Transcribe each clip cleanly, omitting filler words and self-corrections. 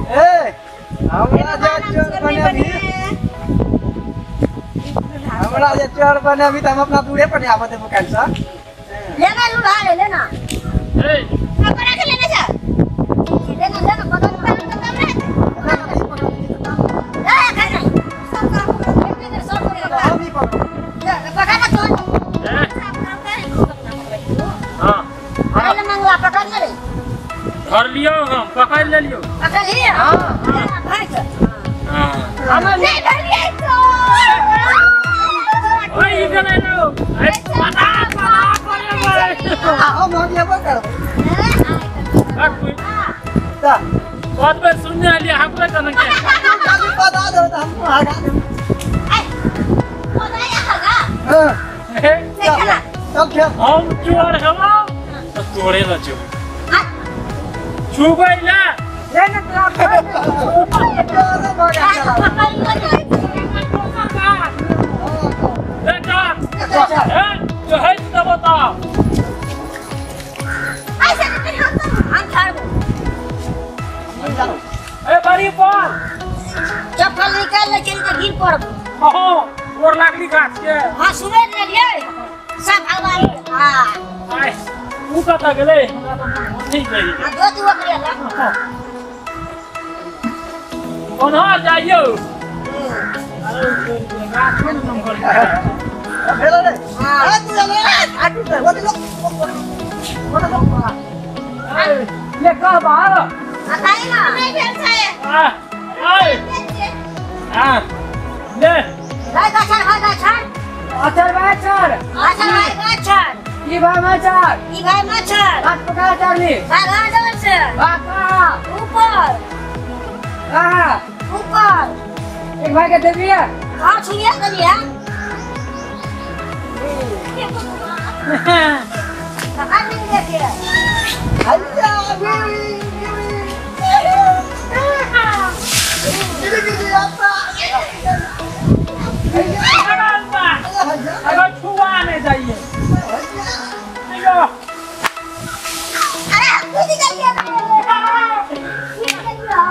ए हमरा जे चोर बने, हमरा जे चोर बने अभी त हम अपना दूरे पर नहीं आवत है काल सा। लेना लुढ़ा ले लेना। ए पकड़ा के लेने जा। लेना लेना पकड़ पकड़ तब रे। ए कर नहीं। सब काम एक सब हम ही पकड़। पकड़ ना तो। हां अरे मंगला पकड़ ले। धर लियो हम पकड़ ले लियो। पकड़ लियो। हां भाई हां हम नहीं धर लिए तो। ओए इधर ले लो। अरे पता पता करे हम लेबो करबो। ता बात में सुनने आलिया हमरा कन के कभी पता दो त हम हगा दे। ए पता हगा। हां चल चल खेल। हम चोर हवा तो तोरे ल चो छुबै ला ले ना तोरा भागा चला। बेटा ए जो है तो बताओ। ऐसे नहीं हम छाड़बो। ए बड़ी पर चप्पल निकाल ले चल के गिर पड़बो। हां गोर लागली गाछ के। हां सुबह ले लिए सब हलवाई। हां आय उ कत गेलै हमरा त मन नहीं गई। आ दो दू ओकरे ला। कोना जाइयो। अरे गाछ में नंबर भेलो रे। हां तू ले आटू रे बोल लो बोल लो। ले कह बाहर बताई ना नहीं भेल छै। आ आय हां ले भाई गाछर भाई गाछर अचर भाई अचर अचर भाई गाछर ई भाई मच्छर ई भाई मच्छर हाथ पकड़ चाली भागा दो से भागा ऊपर। हां ऊपर एक भाई के देबिया। हां छुइया देबिया। पकड़ नहीं देते। हल्ला बीवी बीवी गिरी आपा अगर छुआ नहीं जाइए। अरे कूद गई।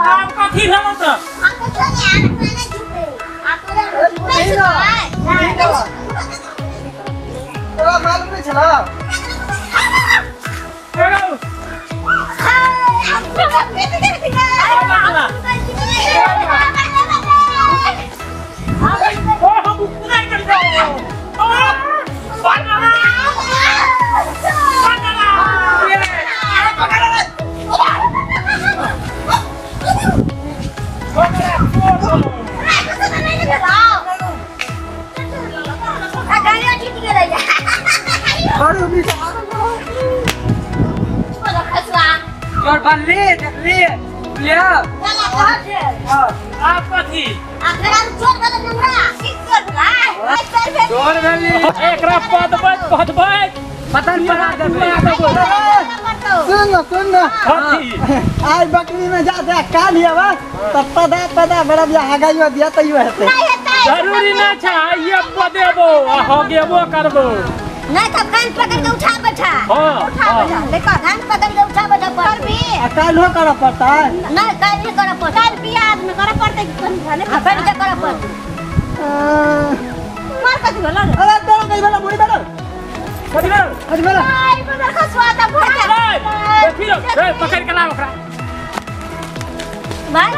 आप कथी भेल त? हम तो चले आ नहीं छुपे। आप तो नहीं तोरा मालूम नहीं छला। चोर बनली देखली लिया आप कथी चोर बनली एकरा पदबै पदबै पतन पड़ा देबै। सुन न सुन न आज बकरी में जा दे काल आवा त पदा पदा बड़ा बिया हगाइयो दिया तइयो हेतै। जरूरी ना छै आइए पदेबो आ हगेबो करबो। नहीं तब कान पकड़ के उठा बैठा। उठा बैठा देखो कान पकड़ के उठा बैठा पर भी आ काल हो करऽ पड़ता है। नहीं काल नहीं करऽ पड़ता। काल बियाह में करऽ पड़तै कन भने पकड़ के करऽ पड़तै। मार कथि भेल रे? अरे तोरा कहि भेल बुढ़ी भेल कथि भेल कथि भेल? आई बदर खसवा त भऽ देखियो ए पकड़ के लाओ ओकरा। भाई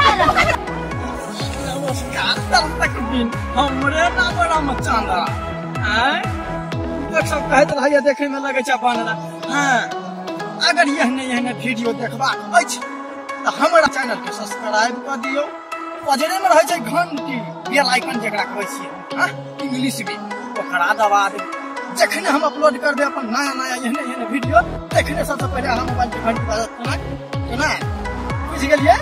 नमस्कार तक दिन हमरे नाम रामचंद्र आय देख सब कहैत रहैया देखे में लगै छै बनला। हां अगर एहने एहने वीडियो देखबाक अछि त हमरा चैनल के सब्सक्राइब क दियौ। पजरे में रहै छै घंटी बेल आइकन जेकरा कहै छियै हां इंग्लिश में ओकरा दबा देब। जखने हम अपलोड करबै अपन नया नया एहने एहने वीडियो तखने सबसे पहिले अहाँ मोबाइल के घंटी बाजत। कोना कोना बुझि गेलियै?